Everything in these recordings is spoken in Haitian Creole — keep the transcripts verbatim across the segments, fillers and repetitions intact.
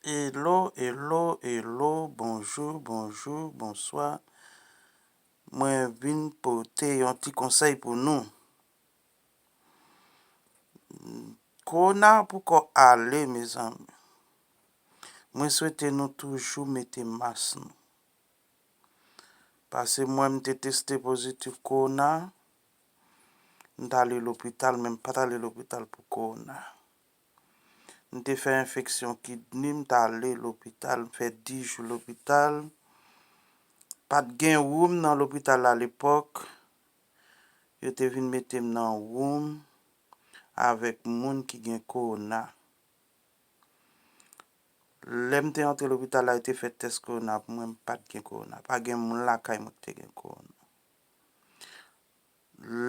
Hello, hello, hello, bonjou, bonjou, bonswa. Mwen vin pote yon ti konsèy pou nou. Kowona poko ale, mezanmi. Mwen swete nou toujou mete mas nou. Paske mwen, m te teste pozitif kowona, m t ale lopital, men m pa t ale lopital pou kowona. M te fè enfeksyon kidni, m t ale lopital, m fè dis jou lopital. Pa t gen woum nan lopital la alepòk. Yo te vin mete m nan woum avèk moun ki gen kowona. Lè m te antre lopital la, yo te fè tès kowona pou mwen, m pa t gen kowona. Pa gen moun lakay mwen ki te gen kowona.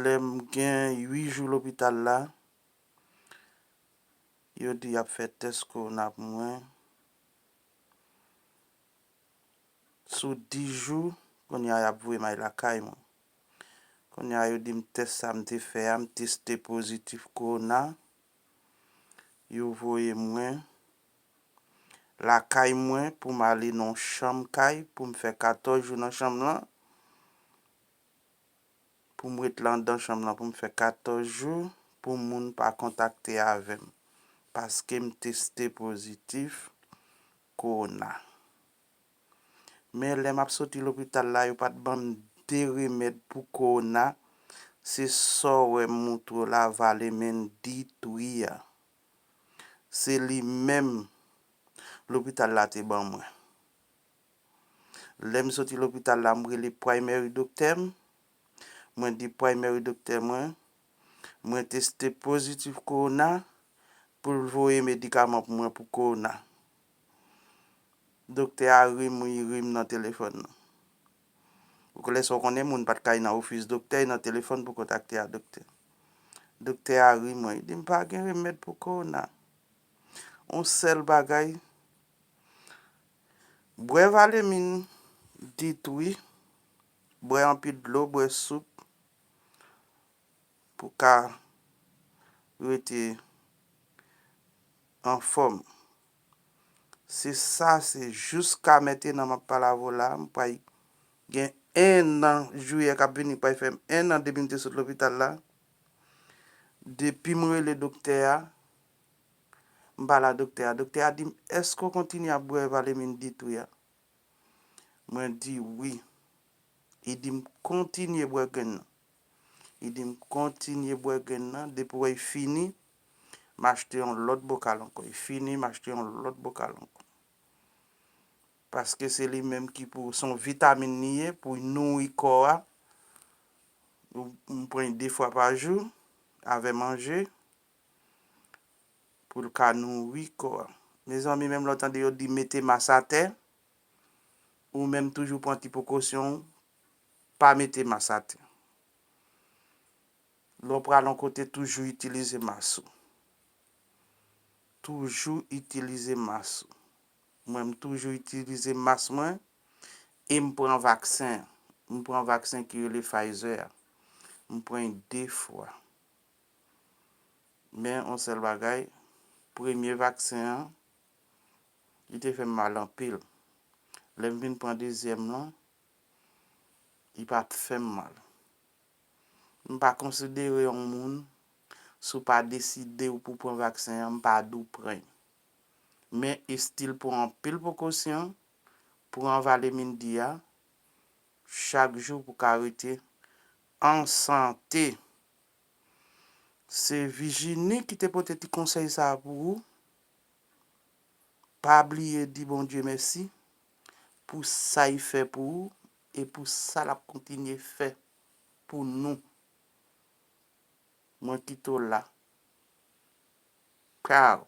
Lè m gen uit jou lopital la, yo di y ap fè tès kowona pou mwen. Sou dis jou, kounye a y ap voye m al lakay mwen. Kounye a yo di m tès sa m te fè a, m teste pozitif kowona. Yo voye mwen lakay mwen pou m ale nan yon chanm kay pou m fè katòz jou nan chanm lan. Pou m ret la anndan chanm lan pou m fè katòz jou, pou moun pa kontakte avè m, paske m teste pozitif kowona. Men lè m ap soti lopital la, yo pa t ban m de remèd pou kowona. Se sa w wè m montre w la, Valemin D three a. Se li menm lopital la te ban mwen. Lè m soti lopital la, m rele primary doktè m. Mwen di primary doktè mwen, mwen teste pozitif kowona, pou l voye medikaman pou mwen pou kowona. Doktè a ri m, ri m nan telefòn nan. Ou konnen sa, w konnen moun pa t ka al nan ofis doktè, nan telefòn pou kontakte a doktè. Doktè a ri mwen, li di m pa gen remèd pou kowona. On sèl bagay, bwè Valemin D three, bwè anpil dlo, bwè soup, pou ka rete anfòm. Se sa, se jiska mentenan m ap pale avè w la, m pral gen en an, jiyè k ap vini pral fè m en an depi m te sot lopital la. Depi m rele doktè a, m pale a doktè a. Doktè a di m, èske w kontinye ap bwè Valemin D three a? Mwen di wi. Li di m kontinye bwè grenn nan. Li di m kontinye bwè grenn nan, depi w wè l fini, m achte yon lòt bokal ankò. Li fini, m achte yon lòt bokal ankò. Paske se li menm ki pou, se yon vitamin li ye, pou nouri kò a. M pran l de fwa pa jou, avè manje, pou l ka nouri kò a. Mezanmi, menm lè w tande yo di mete mas atè, ou menm toujou pran ti prekosyon w, pa mete mas atè. Lè w pral yon kote, toujou itilize mas ou. Toujou itilize mas ou. Mwen, m toujou itilize mas mwen e m pran vaksen. M pran vaksen ki rele Pfizer a. M pran l de fwa. Men, yon sèl bagay, premye vaksen an, li te fè m mal anpil. Lè m vin pran dezyèm lan, li pa t fè m mal. M pa konsidere yon moun, si w pa deside w pou pran vaksen an, m pa di w pran l. Men still pran anpil prekosyon, pran Valemin D a, chak jou pou ka rete an sante. Se Virginie ki te pote ti konsèy sa a pou ou. Pa bliye di Bondye mèsi pou sa l fè pou ou e pou sa l ap kontinye fè pou nou. Mwen kite w la. Ciao.